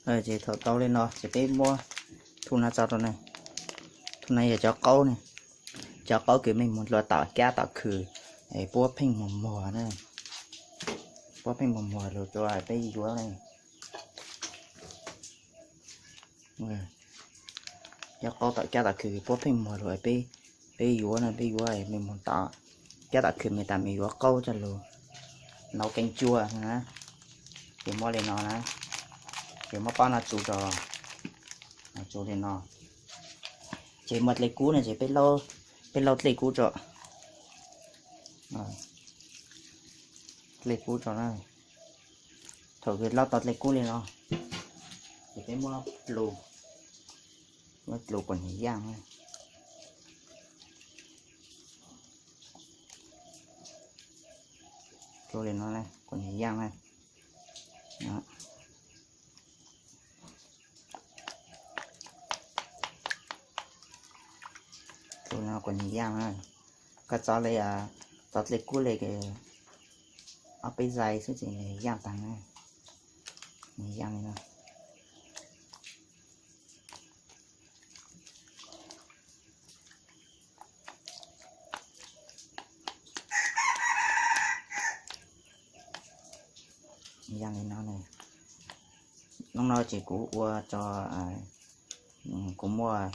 Ces thaum tau li no ces peb muab thu no tso rau ne. Thu no yog cov qaub ne, cov qaub kws mej moog dlua tom kab tom khw, puab pheej muag muag na, puab pheej muag muag lug rua peb yuav ne. Cov qaub tom kab tom khw puab pheej muag lug, peb yuav na, peb yuav mej moog tom kab tom khw mej tas mej yuav qaub coj lug nau keeb cua na. Ces muab li no na, ces muab pob no tsu rau, tsu li no. Ces muaj dlej kub no ces peb laub dlej kub tso, dlej kub tso na. Thaum kws laub tau dlej kub li no ces peb muab plhu, muab plhu kuas nws yaaj, plhu li no kuas nws yaaj na. Plhu no kuas nws yaaj na. Koj txov li, txov dlej kub li ob peb zais xwb ces nws yaaj taag na. Nws yaaj li no. Yaaj li no ne. Hnub no ces kuv ua tso, kuv muaj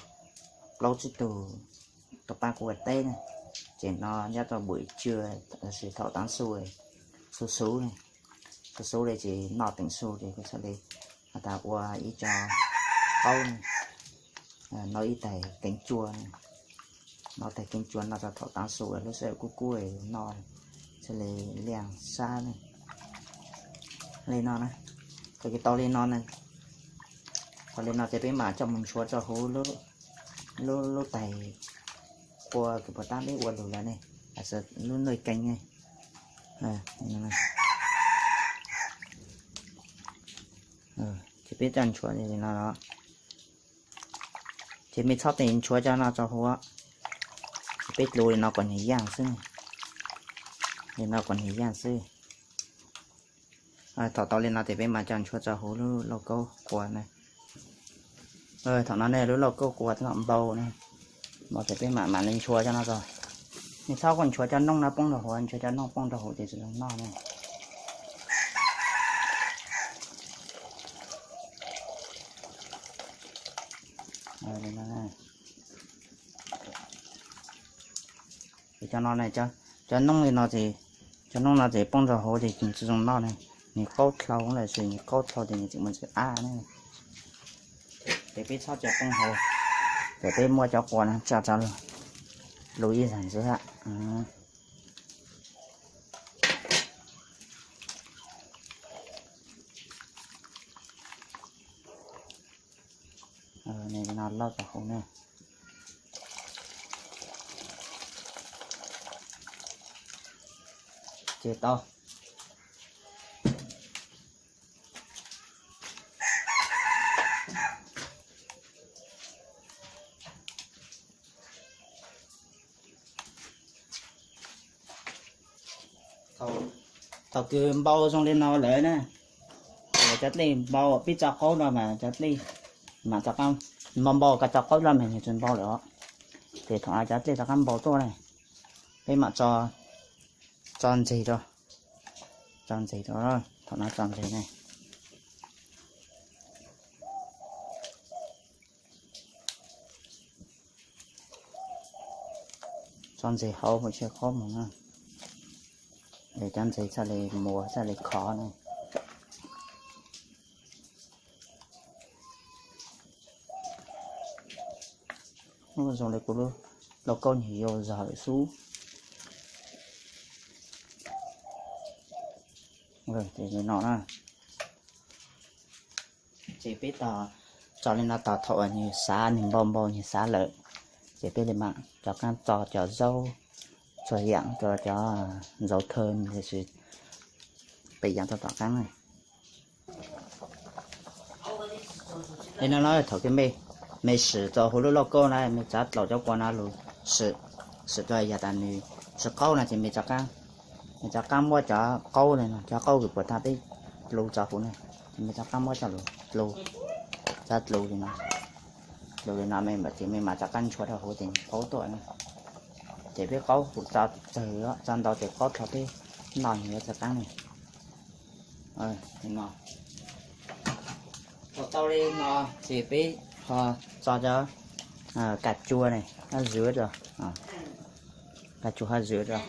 plaub tsib tug tuaj paab kuv ua teb na, ces no nyob rau buim tsua, lossis thaum taav su, su xuv, su xuv li ces noj teem su ces kuv txhaj li has tas ua ib co qaub, noj ib tais keeb cua, noj tais keeb cua noj rau thaum taav su lub sij hawm kub kub noj, txhaj li liaj sab ne. Li no na, thaum kws tau li no ne, thaum li no ces peb mam coj mus nchuav rau huv lub, lub tais qhua kws puag ta peb ua lug lawm ne, lub nuj keeg ne. Ces peb coj nchuav li no, ces mej txhob tes nchuav cov no rau huv, peb dlua li no kuas nws yaaj xwb, li no kuas nws yaaj xwb. Thaum tau li no ces peb mam coj nchuav rau huv lub lauj kaub qua na. Thaum no ne lub lauj kaub qua txhob npau na, npau ces peb mam mam li nchuav cov no rau. Mej txhob kuas nchuav cov nooj no poob rau huv, nchuav cov nooj poob rau huv ces tsis zoo noj ne. Cov no, cov nooj li no ces, cov nooj no ces poob rau huv ces tsis zoo noj ne. Nws qaub dlhau lawm, nws qaub dlhau ces nws tseem muaj ntsis ab ne. Ces peb txhob coj poob huv, ces peb muab cov qua no tso rau lub ib zag ntxiv. No loj rau huv ne. Ces tau. Thaum kws npau zoo li no lawm na, cov dlej npau peb tso qaub no mas cov dlej mam rov qab npau npau, koj tso qaub loj mas nws tsis npau lawm os. Ces thaum no cov dlej rov qab npau tuaj na, peb mam tso, tso ntseg rau, tso ntseg rau, thaum no tso ntseg ne. Tso ntseg hauv ua tsis qaub moog na, es cov ntseg txhaj li muas txhaj li khov na. Zoo li kuv lub lauj kaub nws yuav zawm xwb. No na, ces peb tso li no tos thaum nws xav, nws npau npau nws xav lawm, ces peb li mam rov qab tso cov zaub, txhua yaam rau cov ntxauv thawj lossis peb yaam rau tom qab na. Li no na, thaum kws mej, mej swm rau huv lub lauj kaub na, mej tsav dlaus cov kua no lug swm, swm rau yam tas nws tsis qaub na ces mej rov qab muab cov qaub, cov qaub kws puag ta peb plhu rau huv na, Mej rov qaab muab coj lug dlua, txav dlua li no, dlua li no mej mam, ces mej mam rov qaab ntshua rua huv ces paub tuaj na. Ces peb qaub hum txav tsawg, txav ntau ces qaub dlua peb noj yuav txav qaab ne. Thaum tau li no ces peb ho txo cov ka tsua ne, hab zwv rua, ka tsua hab zwv rua.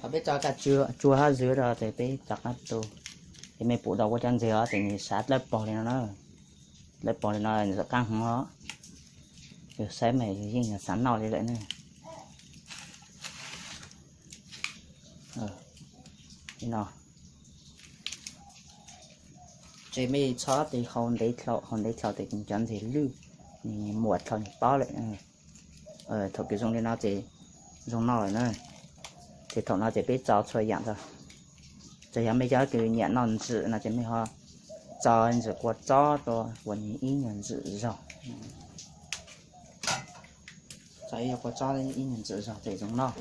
Thaum peb txo ka tsua hab zwv rua ces peb rov qaab tu, ces mej pum tau ua cov ntses os, ces nwg sav dlawb paug li no na, dlawb paug li no txav qaab hwv os. Yog saib mas yeej yog xav noj li lawm ne. Li no, ces mej txhob tes hau ntev dlhau, hau ntev dlhau tes cov ntses lwj, nwg muam dlhau nwg pob lawm. Thaum kws zoo li no ces zoo noj lawm na. Ces thaum no ces peb txo txhua yaam tso. Txawm yog mej cov kws nyiam noj ntxwm no ces mej ho txo ntxwm kua txob rua uas nwg ib nyuag ntxwm zog. Txo ib nyuag kua txob ib nyuag ntxwm zog ces zoo noj.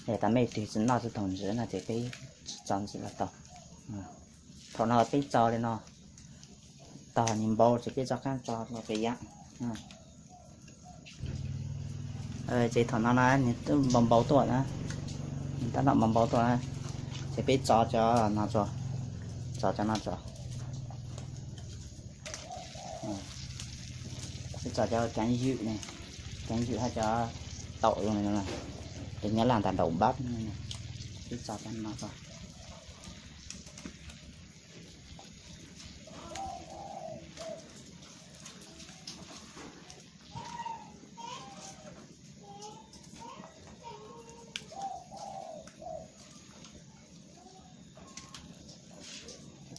Yog tas mej tug tsi noj tsi taug ntxwm no ces peb tsi txo ntxwm los tau. Thaum no peb txo li no, tog nwg npau ces peb rov qaab txo rua peb yaam. Ces thaum no na nwg twb npau npau tuaj na, nwg tab tom npau npau tuaj na, ces peb txo cov no tso, txo cov no tso. Peb txo cov kaav ywm ne, kaav ywm hab cov taum zoo li no, ces nyob laj ntag daum npab, peb txo cov no tso.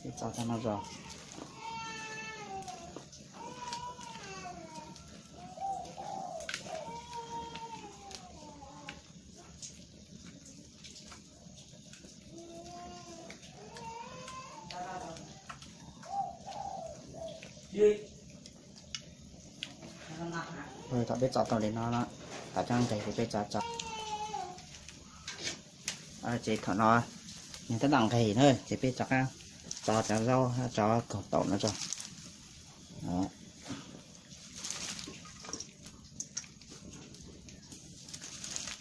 Peb txo cov no tso. Thaum peb txo tau li no, tau cov nqeg ces peb txo tso. Ces thaum no nwg tab tom nqeg na, ces peb rov qaab txo cov zaub hab cov kaug taum no tso.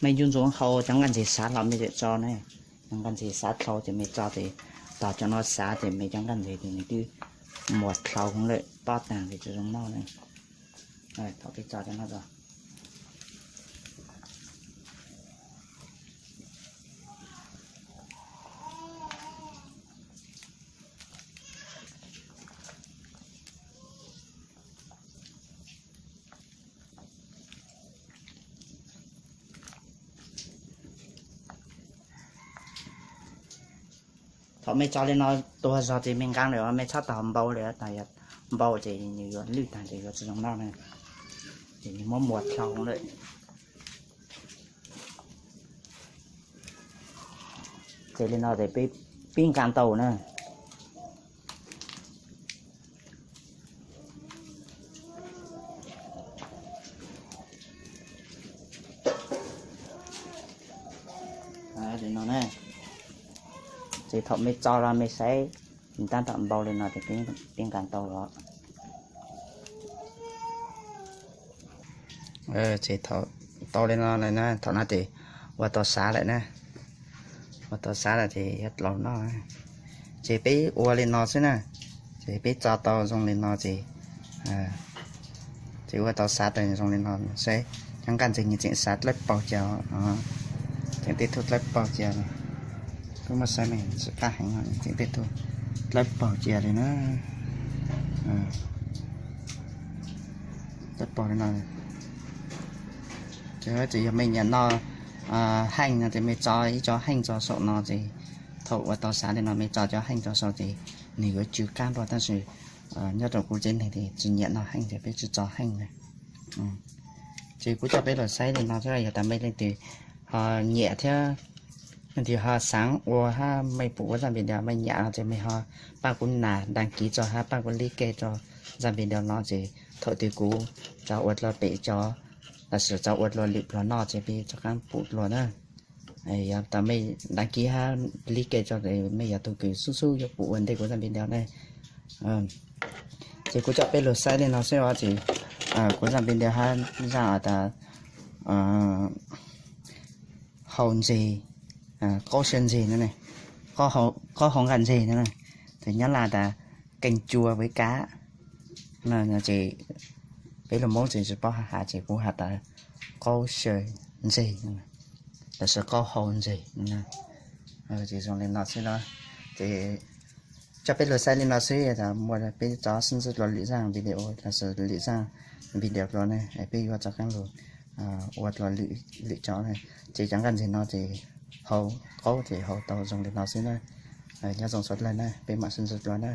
Mej ncu ntxuv hau cov nqaij ntxeg xav hlo mej tseem tso ne. Cov nqaij ntxeg xav dlhau ces mej tso ces, tog cov no xav ces mej cov nqaij ntxeg ces nwg twb muam dlhau heev lawm, pob taag ces tsi zoo noj na. Thaum peb txo cov no tso. Thaum mej tso li no tuag zog ces mej nqaa lawm, mej txhob tau npau lawm, thaum yog npau ces nws yuav lwj taag ces yuav tsi zoo noj na, ces nws muab muag dlhau lawm. Ces li no ces peb nqaa tau na. Li no na, ces thaum mej tso los mej saib, tab tom npau li no ces peb nqaa tau los. Ces thaum tau li no lawm na, thaum no ces ua tau xav lawm na. Ua tau xav lawm ces yuav dlaus noj. Ces peb ua li no xwb na. Ces peb tso tau zoo li no ces, ces ua tau xav tau zoo li no saib, cov nqaij ntxeg nws tseem xav dlawb paug cia, tseem tej tug dlawb paug cia. Koj muab saib mej, tsi qab heev, tseem tej tug dlawb paug cia li na. Dlawb paug li no. Ces yog mej nyiam noj heej no ces mej tso ib co heej tso saum no ces thaum ua tau xav li no mej tso cov heej tso saum ces nws yuav tsw qab npaum, tab sis nyob rau kuv tsev neeg ces tsis nyiam noj heej ces peb tsis tso heej na. Ces kuv coj peb los saib li no xwb, yog tas mej leej twg ho nyiam thiab leej twg ho xaav ua hab mej pum ua zaj video mej nyiam no ces mej ho paab kuv nas đăng ký tso hab paab kuv like rau zaj video no ces thaum twg kuv tso ua dlua pem cov, lossis tso ua dlua lwm pluag noj ces peb rov qaab pum dlua na. Yog tas mej đăng ký hab like tso, mej yog tug kws xub xub yuav pum ua ntej kuv zaj video ne. Ces kuv coj peb lug saib li no xwb os, ces kuv zaj video hab zaj tas hau ntseg, qaub sawv ntseg no, qaub hau nqaj ntseg no. Tus Nyab Laj tas canh chua với cá no, ces peb lug Moob ces tsi paub has, ces kuv has tas qaub sawv ntseg, lossis qaub hau ntseg. Ces zoo li no xwb no, ces coj peb lug saib li no xwb, tas muaj peb tso sib ntsib dlua lwm zaj video lossis lwm zaj video dlua ne, peb yuav rov qaab lug ua dlua lwm tso ne. Ces cov nqaj ntseg no ces hau, qaub ces hau tau zoo li no xwb na. Nyob zoo suav dlawg na, peb mam sib ntsib dlua na.